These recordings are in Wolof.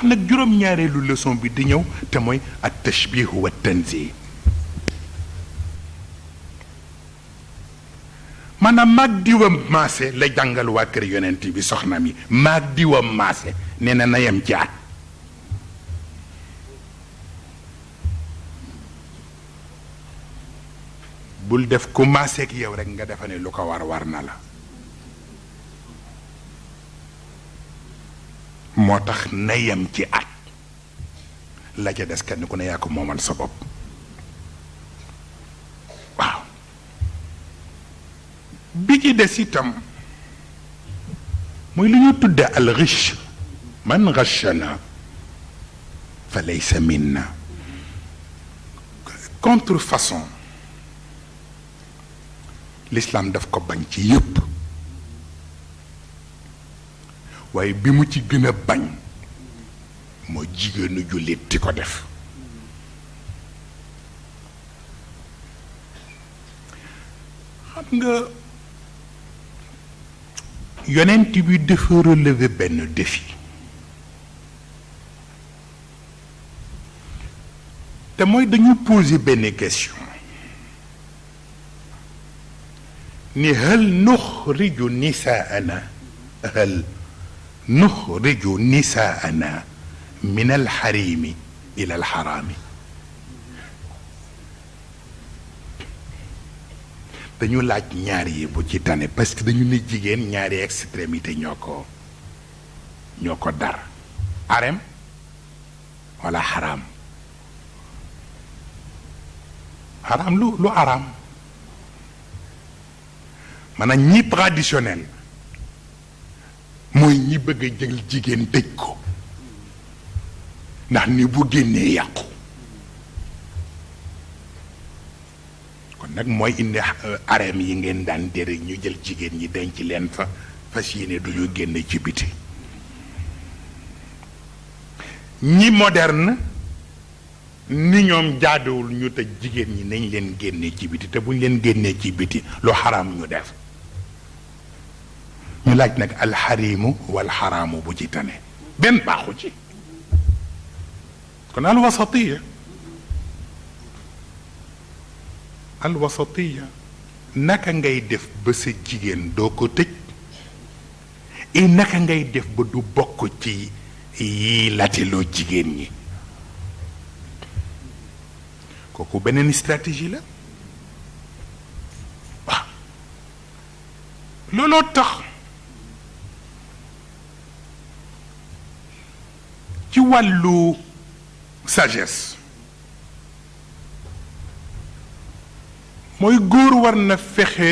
tax nag juróom-ñaareelu leçon bi di ñëw te mooy at tashbih wa tanzih maanaam maag diwam maase la jàngal waa kër yonent bi soxnaam yi maag diwam maase nee na yem ci at bul def ku maase ak yow rek nga defa ne lu ko war na la moo tax na yem ci at la ca des kenn ku ne yaa ko moomal sa bopp waaw bi ci des itam mooy lu ñu tudde al ghish man ghashana fa laysa minna contrefaçon l'islam daf ko bañ ci yépp waaye bi mu ci gën a bañ moo jigéenu jullit di ko def xam nga yonent bi dafa relever benn défi te mooy dañu poser benn question ni hal nuxriju nisaana hal nuxriju nisaana min alxarimi ila alxaraami dañu laaj ñaar yi bu ci tane parce que dañu ne jigéen ñaari extrémité ñoo ko dar harem wala xaraam xaraam lu xaraam maanaam ñi traditionnel mooy ñi bëgg a jël jigéen tëj ko ndax ni bu génnee yàqu kon nag mooy indi harem yi ngeen daan dere ñu jël jigéen ñi denc leen fa fas yéene du ñu génn ci biti ñi moderne ni ñoom jaaduwul ñu tëj jigéen ñi nañ leen génne ci biti te buñ leen génnee ci biti lu xaraam ñu def ñu laaj nag alxarimu wal xaraamu bu ci tane benn baaxu ci kon alwasatiya naka ngay def ba sa jigéen doo ko tëj et naka ngay def ba du bokk ci yi latiloo jigéen ñi kooku beneen stratégie la waaw looloo tax ci wàllu sagesse mooy góor war na fexe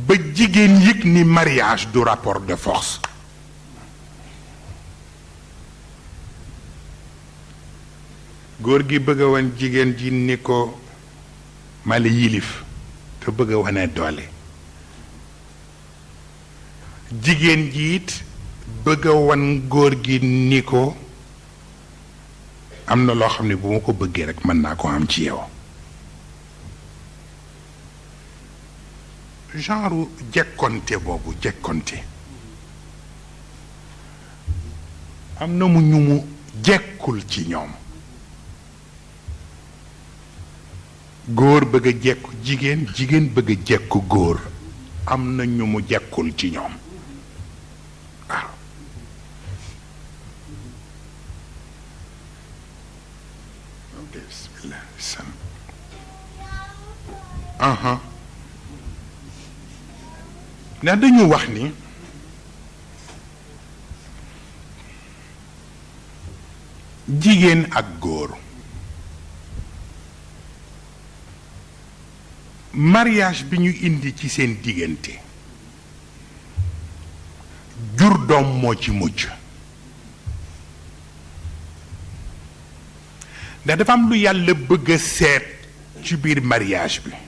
ba jigéen yëg ni mariage du rapport de force góor gi bëgg a wan jigéen ji ni ko mala yilif te bëgg a wane doole jigéen ji it bëgg a wan góor gi ni ko am na loo xam ne bu ma ko bëggee rek mën naa ko am ci yow genre jekkonte boobu jekkonte am na mu ñu mu jekkul ci ñoom góor bëgg a jekku jigéen jigéen bëgg a jekku góor am na ñu mu jekkul ci ñoom waaw bismillah ndax dañu wax ni jigéen ak góor mariage bi ñu indi ci seen diggante jur doom moo ci mujj ndax dafa am lu yàlla bëgg a seet ci biir mariage bi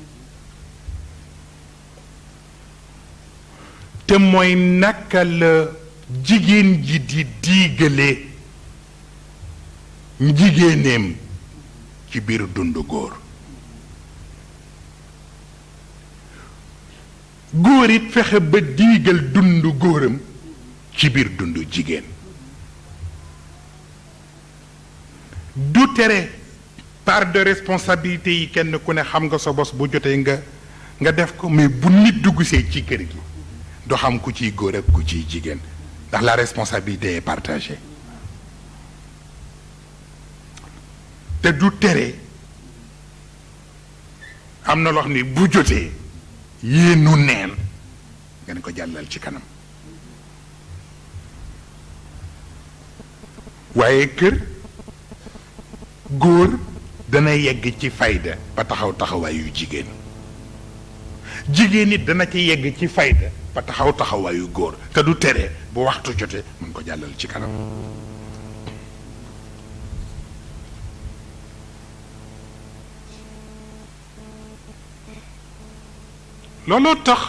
te mooy naka la jigéen ji di diigale njigéeneem ci biir dundu góor góor it fexe ba diigal dundu góoram ci biir dundu jigéen du tere part de responsabilité yi kenn ku ne xam nga sa bos bu jotee nga def ko mais bu nit dugg see ci kër gi doo xam ku ciy góor ak ku ciy jigéen ndax la responsabilité est partagée te du tere am na loo xam ne bu jotee yéenu neen nga ne ko jàllal ci kanam waaye kër góor dana yegg ci fayda ba taxaw taxawaayu jigéen jigéen it dana ci yegg ci fayda ba taxaw taxawaayu góor te du tere bu waxtu jotee mën ko jàllal ci kanam looloo tax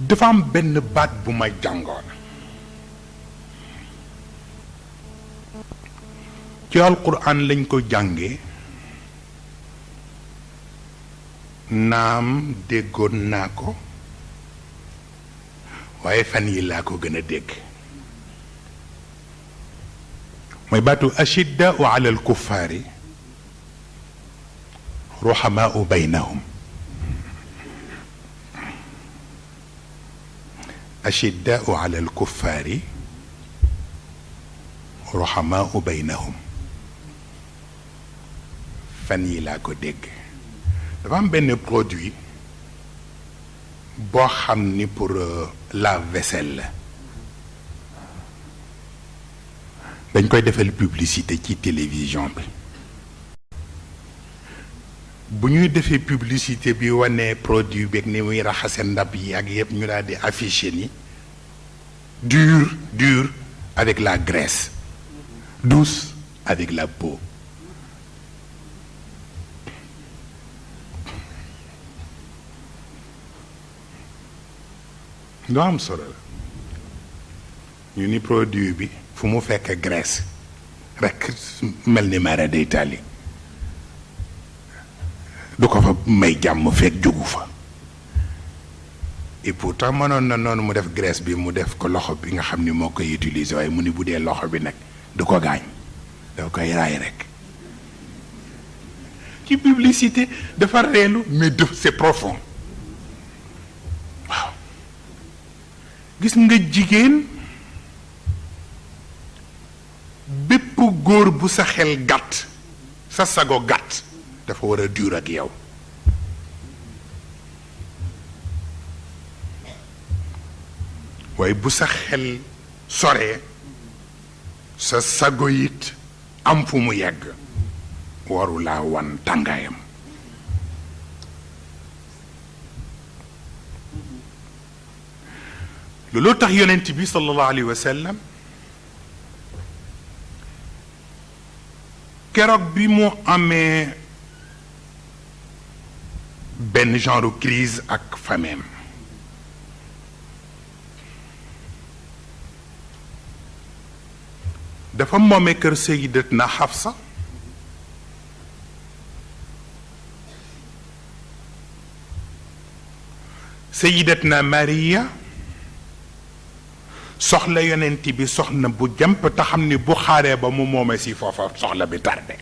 dafa am benn baat bu ma jàngoon ci alquran lañ ko jànge naam déggoon naa ko waaye fan yi laa ko gën a dégg mooy baatu ashiddaau ala alkuffaari ruhamaau baynahum ashiddaau ala alkuffaari ruhamaau baynahum fan yi laa ko dégg dafa am benn produit boo xam ni pour lave-vaisselle la dañ koy defal publicité ci télévision bi bu ñuy defee publicité bi wane produit beeg ni muy raxase ndab yi ak yëpp ñu daal di affiché ni dur avec la graisse douce avec la peau loo am solo la ñu ni produit bi fu mu fekk graisse rek mel ni mara day tali du ko fa may jàmm fekk jógu fa et pourtant mënoon na noonu mu def graisse bi mu def ko loxo bi nga xam ni moo koy utiliser waaye mu ni bu dee loxo bi nag du ko gaañ da koy raay rek ci publicité dafa reelu mais c'est profond waaw gis nga jigéen bépp góor bu sa xel gàtt sa sago gàtt dafa war a dur ak yow waaye bu sa xel soree sa sago it am fu mu yegg waru laa wan tàngaayam looloo tax yonent bi sallallahu alayhi wa sallam keroog bi mu amee benn genre crise ak fameem dafa moomee kër Sayyidatna Hafsa Sayyidatna Maria soxla yonent bi soxna bu jàmp te xam ni bu xaaree ba mu moomee si foofa soxla bi tardé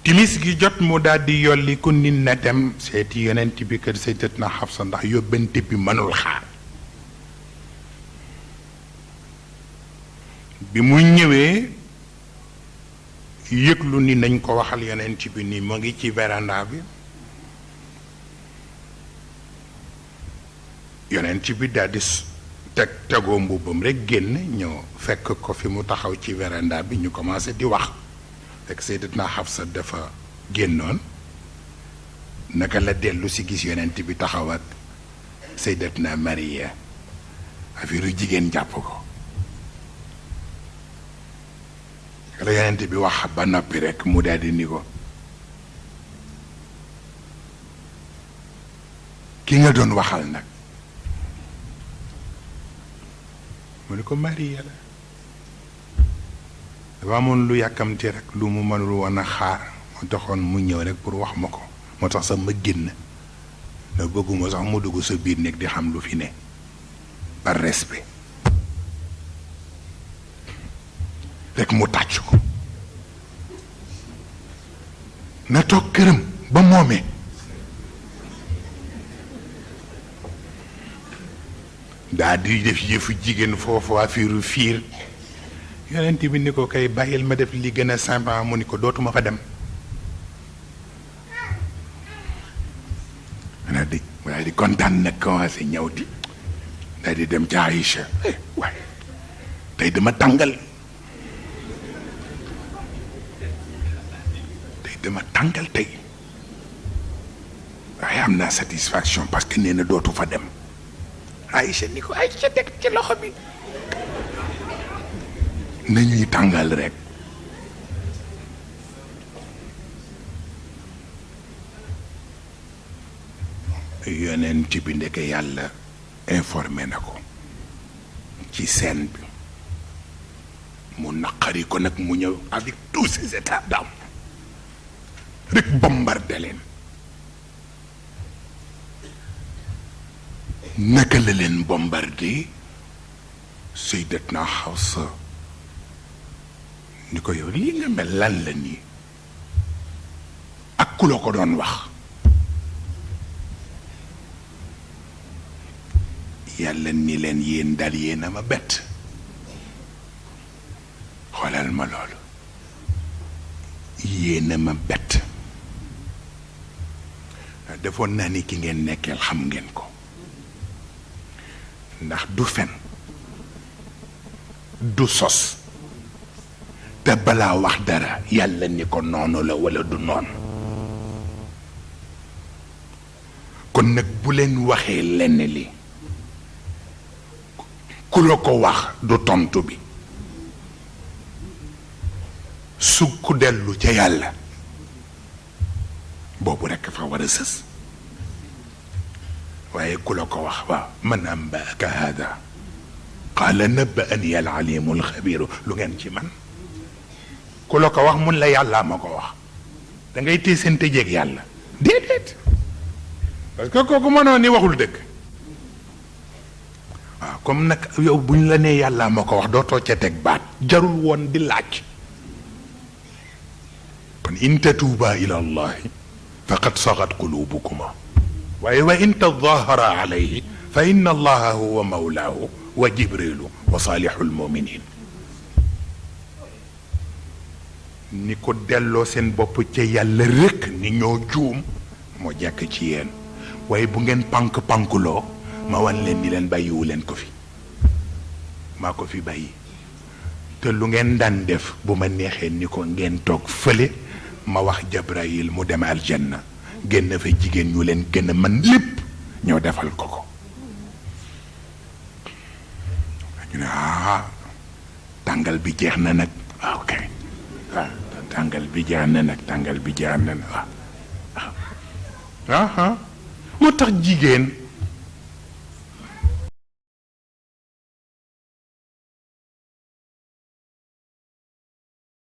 timis gi jot mu daal di yolli ku nit na dem seeti yonent bi kër Sayyidatna Hafsa ndax yóbbante bi mënul xaar bi mu ñëwee yëglu ni nañ ko waxal yonent bi ni mu ngi ci véranda bi yonent bi daal di tegoo mbubbam rek génn ñëw fekk ko fi mu taxaw ci véranda bi ñu commencé di wax fekk Sayyidatna Hafsa dafa génnoon naka la dellu si gis yonent bi taxaw ak Sayyidatna Maria affaire jigéen jàpp ko la yonent bi wax ba noppi rek mu daal di ni ko ki nga doon waxal nag mu ni ko Maria la dafa amoon lu yàkkamti rek lu mu mënul woon a xaar moo taxoon mu ñëw rek pour wax ma ko moo tax sax ma génn na bëgguma sax mu dugg sa biir nekk di xam lu fi ne par respect rek mu tàcc ko na toog këram ba moomee daa di def yëfu jigéen foofu affaire fiir yonent bi ni ko kay bàyyil ma def li gën a sympa mu ni ko dootuma fa dem daal di kontaan nag commencé ñëw di daal di dem ca Aïcha waaye tey dama tàngal tey waaye am naa satisfaction parce que nee na dootu fa dem Aïcha ni ko Aïcha teg ci loxo bi nañuy tàngal rek yonent bi ndeke yàlla informé na ko ci scène bi mu naqari ko nag mu ñëw avec tous ses états d'âme rek bombardé leen naka la leen bombardé Sayyidatna Hafsa ni ko yow lii nga mel lan la nii ak ku la ko doon wax yàlla ni leen yéen dal yéen a ma bett xoolal ma loolu yéen a ma bett defoon naa ni ki ngeen nekkeel xam ngeen ko ndax du fen du sos te balaa wax dara yàlla ni ko noonu la walla du noonu kon nag bu leen waxee lenn li ku la ko wax du tontu bi su ku dellu ca yàlla boobu rekk fa war a sës waaye ku la ko wax waaw man ambaaka hada qaala nabba'ani al-alimu al-xabiru lu ngeen ci man ku la ko wax mun la yàllaa ma ko wax da ngay téye seen tëjeeg yàlla déedéet parce que kooku mënoo ni waxul dëgg waaw comme nag yow buñ la nee yàllaa ma ko wax dootoo ca teg baat jarul woon di laaj kon in tatuuba ila allahi faqad sagat qulubukuma waaye wa in tadahara alayhi fa inna allaha huwa mawlaahu wa jibrilu wa saalihul muminin ni ko delloo seen bopp ca yàlla rek ni ñoo juum moo jekk ci yéen waaye bu ngeen pankuloo ma wan leen ni leen bàyyiwu leen ko fi maa ko fi bàyyi te lu ngeen daan def bu ma neexee ni ko ngeen toog fële ma wax Jabraayil mu dem aljanna génn fa jigéen ñu leen gën a man lépp ñoo defal ko ko ñu ne tàngal bi jeex na nag waaw kay waaw tàngal bi jeex na nag waaw moo tax jigéen